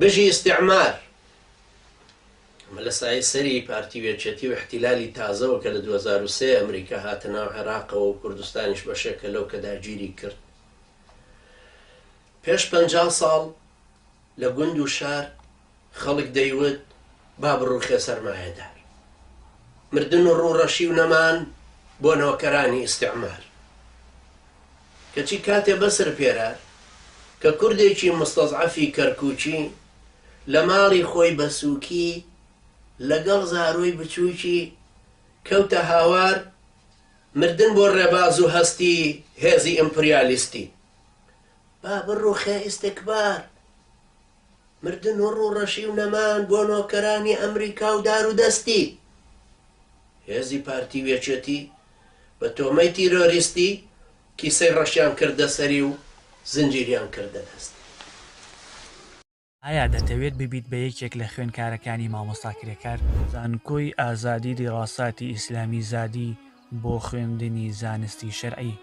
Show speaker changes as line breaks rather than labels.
بژی ئیستیعمار! ئەمە لە سایەی سەری پارتی و یەکێتی و ئیحتیلالی تازەوە کە لە 2003 ئەمریکا هاتە ناو عێراقەوە و کوردستانیش بەشێکە لەو کە داگیری کرد. پێش 50 ساڵ لە گوند و شار خەڵک دەیوت با بڕوخێ سەرمایەدار. مردن و ڕووڕەشی و نەمان بۆ نۆکەرانی ئیستیعمار. کەچی کاتێ بەسر پێرار کە کوردێکی موستەزعەفی کەرکوکی لە ماڵی خۆی بە سووکی لەگەڵ زارۆی بچووکی کەوتە هاوار مردن بۆ ڕێباز و هەستی هێزی ئیمپریالیستی با بڕوخێ ئیستکبار مردن و ڕووڕەشی و نەمان بۆ نۆکەرانی ئەمریکا و دارودەستی هێزی پارتی و یەکێتی بە تۆمەی تیرۆریستی کیسەی ڕەشیان کردە سەری و زنجیریان کردە دەستی.
ئایا دەتەوێت ببیت بە یەکێک لە خوێندکارەکانی مامۆستا کرێکار؟ زانکۆی ئازادی دیراساتی ئیسلامی زادی بۆ خوێندنی زانستی شەرعی.